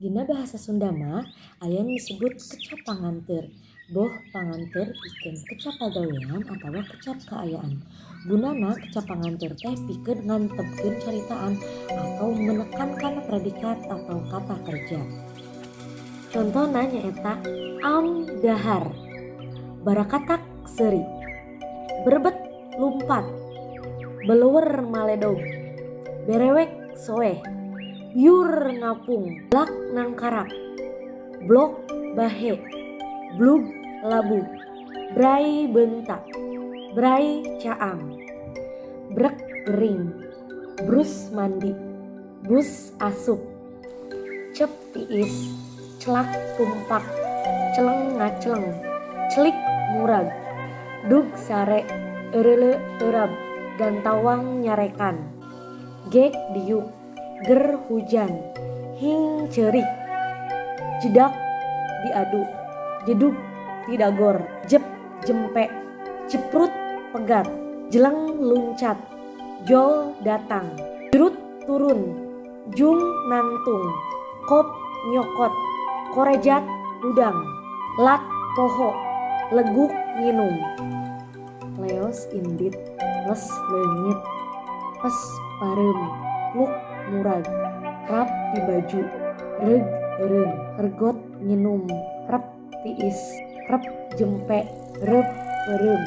Dina bahasa Sunda mah aya nu disebut kecap panganteur. Boh panganteur pikeun kecap pagawean atawa kecap kaayaan. Gunana kecap panganteur teh pikeun ngantepkeun caritaan atau menekankan predikat atau kata kerja. Contohna nyaeta am dahar, barakatak seuri, berebet lumpat, beleuwer maledog, berewek soeh, biur ngapung, blak nangkarak, blok bahe, blug labuh, bray beunta, bray caang, brek gering, brus mandi, bus asup, cep tiis, celak tumpak, celeng ngaceleng, celik murag, dug sare, eureuleu eurab, gantawang nyarekan, gek diuk, ger hujan, hing ceurik, jedak diadu, jedug tidagor, jep jempe, jeprut pegat, jeleng luncat, jol datang, jrut turun, jung nangtung, kop nyokot, korejat hudang, lat poho, leguk nginum, leos indit, les leungit, pes pareum, pluk murag, rap dibaju, reug eureun, regot nginum, rep tiis, rep jempe, reup peureum.